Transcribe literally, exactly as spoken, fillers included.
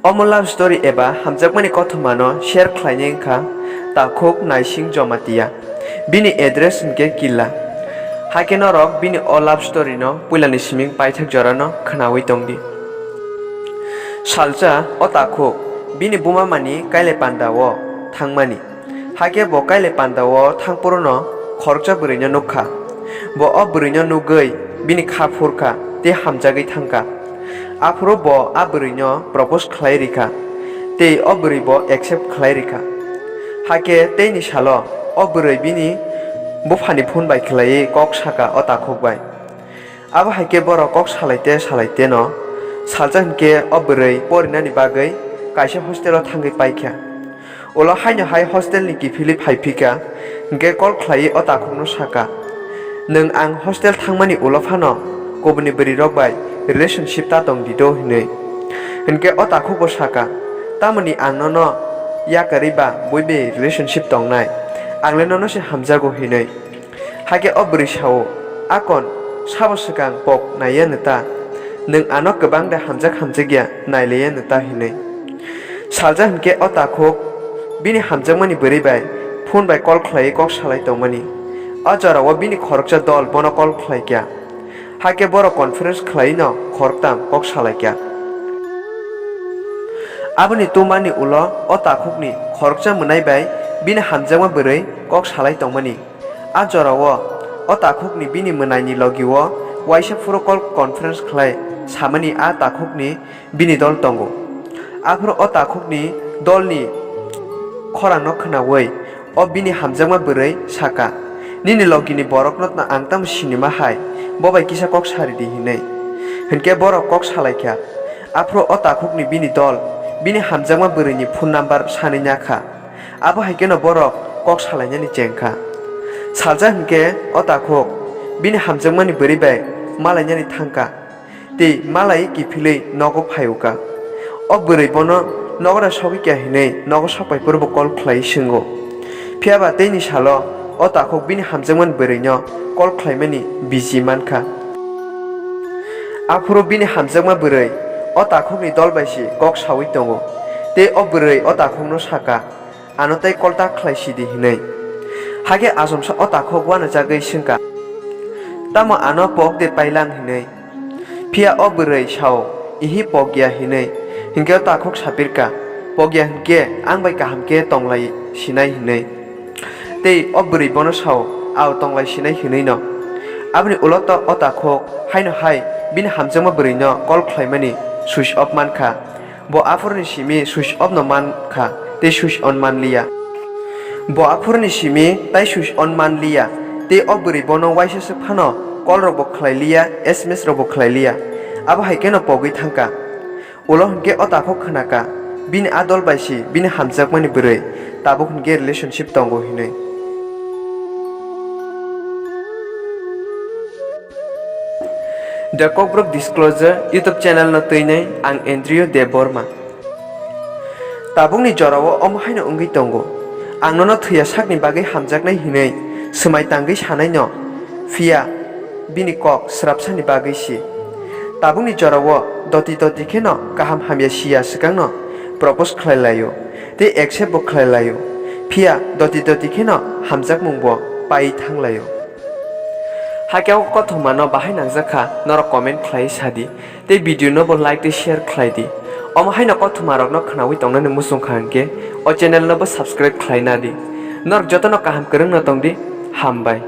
Omo love story eba hamjakmani kothomano share khlainai wngkha Takhuk Naising Jamatia. Bini address hwnkhe Killa. Hakhe norok bini o love story no puilani siming paithak jorano khwnawi tongdi. Salsa o Takhuk bini buma mani Kailai Panda o thangmani. Hakhe bo Kailai Panda o thangphuru no khoroksa bwrwi no nukha. Bo o bwrwi no nugwi bini kha phurkha tei hamjagwi thangkha. Aphuru bo a bwrwi no propose khlai rikha tei o bwrwi bo accept khlai rikha. Hakhe teini salo o bwrwi bini buphani phone bai khlaiwi kok saka o Takhuk bai. Abo hai khe borok kok salaite salaite no salsa hinkhe o bwrwi porinani bagwi kaisa hostel o thangwi paikha. Ulo haino hai hostel ni kiphilwi phaiphikha, hinkhe call khlaiwi o Takhukno saka, "Nwng ang hostel thangmani ulo phano kubuni bwrwirok bai relationship ta tong di do?" hinwi. Hinkhe o Takhuk bo saka, "Tamoni ang nono yakarwi ba bui bai relationship tongnai? Ang le nono se hamjago," hinwi. Hakhe o bwrwi sao, "Akon, sabo swkang pok naiya nw ta? Nwng ano kwbang da hamjak hamjakya nailaiya nw ta?" hinwi. Salsa hinkhe o Takhuk bini hamjakmani bwrwi bai phone bai call khlaiwi kok salai tongmani. O jorao bini khoroksa dol bono call khlaikha. Hakhe borok conference khlaiwi no khoroktham kok salaikha. Aboni tumani ulo o Takhukni khoroksa mwnai bai bini hamjakma bwrwi kok salai tongmani. A jorao o Takhukni bini mwnaini logio waisa phuru call conference khlai samani a Takhukni bini dol tongo. Aphuru o Takhukni dolni khorangno khwnawi o bini hamjakma bwrwi saka, "Nini logini borokno ang tamo sinima hai, bo bai kisa kok sari di," hinwi. Hinkhe borok kok salaikha. Aphuru o Takhukni bini dol bini hamjakma bwrwini phone number sanwi nakha. Abo hai kheno borok kok salainani chengkha. Salsa hinkhe o Takhuk bini hamjakmani bwrwi bai malainani thangkha tei malai kiphilwi nogo phaiwkha. O bwrwi bono nogo da sogwikha hinwi nogo sokphai phuru bo call khlaiwi swngo. Phiyaba teini salo o Takhuk bini hamjakmani bwrwino call khlaimani busy mankha. Aphuru bini hamjakma bwrwi o Takhukni dol bai se kok sawi tongo tei o bwrwi o Takhukno saka, "Ano tei call ta khlai sidi," hinwi. Hakhe achomsa o Takhuk uanajagwi swngkha, "Tamo ano pok de pailang?" hinwi. Phiya o bwrwi sao, "Ihi, pokya," hinwi. Hinkhe o Takhuk sapirkha, "Pokya hinkhe ang bai kaham khe tonglai sinai," hinwi. Tei o bwrwi bono sao, "Ao, tonglai sinai," hinwi no. Aboni ulo to o Takhuk haino hai bini hamjakma bwrwino call khlaimani switch off mankha. Bo aphuruni simi switch off no man kha tei switch on man liya. Bo aphuruni simi tai switch on man liya tei o bwrwi bono waisa se phano call rok bo khlai liya, S M S rok bo khlai liya. Abo hai kheno pogwi thangkha. Ulo hinkhe o Takhuk khwnakha, bini a dol bai se bini hamjakmani bwrwi tabuk hinkhe relationship tongo hinwi. The Kokborok Disclosure YouTube channel no twinai ang Andrew Debbarma. Tabukni jorao omo haino wngwi tongo. Ang nono thwiya sakni bagwi hamjaknai hinwi swmai tangwi sanai no, phiya bini kok swrapsani bagwi si. Tabukni jorao doti doti kheno kaham hamya siya swkangno propose khlai laio tei accept bo khlai laio, phiya doti doti kheno hamjakmung bo pai thang laio. Hakhe o kothoma no bahai nangjak kha, norok comment khlai sa di, tei video no bo like tei share khlai di. Omo haino kothoma rok no khwnawi tongnani muchung kha hinkhe o channel no bo subscribe khlai na di. Norok joto no kaham kwrwng no tong di, hambai.